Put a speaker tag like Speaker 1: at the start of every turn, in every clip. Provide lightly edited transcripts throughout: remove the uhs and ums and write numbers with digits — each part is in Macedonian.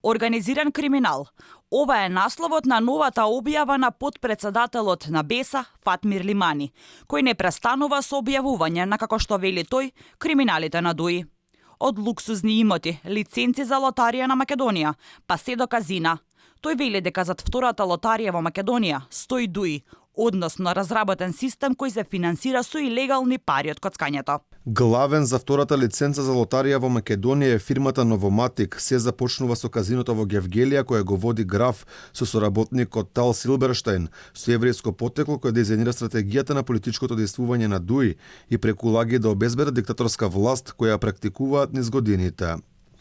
Speaker 1: Организиран криминал. Ова е насловот на новата објава на потпредседателот на БЕСА Фатмир Лимани, кој не престанува со објавување на, како што вели тој, криминалите на ДУИ. Од луксузни имоти, лиценци за лотарија на Македонија, па се до казина. Тој вели дека зад втората лотарија во Македонија стои ДУИ, односно разработен систем кој се финансира со илегални пари од коцкањето.
Speaker 2: Главен за втората лиценца за лотарија во Македонија е фирмата Новоматик. Се започнува со казиното во Гевгелија, кое го води граф со соработникот Тал Силберштейн, со еврејско потекло кој дизајнира стратегијата на политичкото действување на ДУИ и преку лаги да обезбедат диктаторска власт која практикуваат низ годините.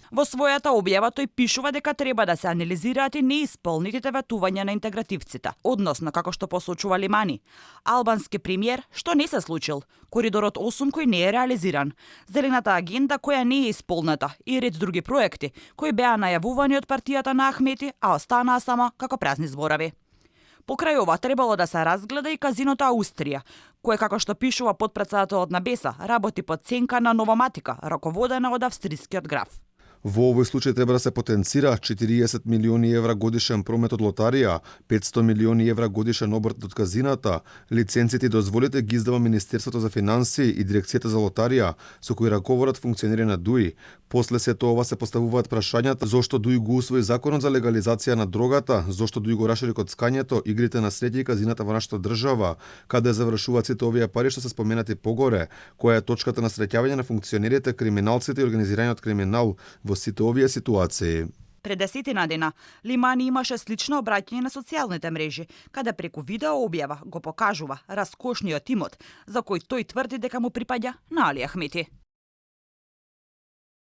Speaker 1: Во својата објава тој пишува дека треба да се анализираат и неисполнетите ветувања на интегративците, односно како што посочува Лимани. Албански премиер што не се случил, коридорот 8 кој не е реализиран, зелената агенда која не е исполнета и ред други проекти кои беа најавувани од партијата на Ахмети, а останаа само како празни зборови. Покрај ова требало да се разгледа и казиното Аустрија, кое, како што пишува потпредседателот на БЕСА, работи под ценка на Новоматика, раководена од австрискиот граф.
Speaker 2: Во овој случај треба да се потенцира 40 милиони евра годишен промет од лотарија, 500 милиони евра годишен обрт од казината, лиценците и дозволите ги издава Министерството за финансии и Дирекцијата за лотарија, со кои раководат функционирање на ДУИ. После сето ова се поставуваат прашањата зошто ДУИ го усвои законот за легализација на дрогата, зошто ДУИ го расшири коцкањето, игрите на среќа и казината во нашата држава, каде завршуваат сите овие пари што се споменати погоре, која е точката на среќавање на функционерите, криминалците и организираниот криминал во сите овие ситуации.
Speaker 1: Пред 10 дена, Лимани имаше слично обраќање на социјалните мрежи, каде преку видео објава го покажува раскошниот имот, за кој тој тврди дека му припаѓа на Али Ахмети.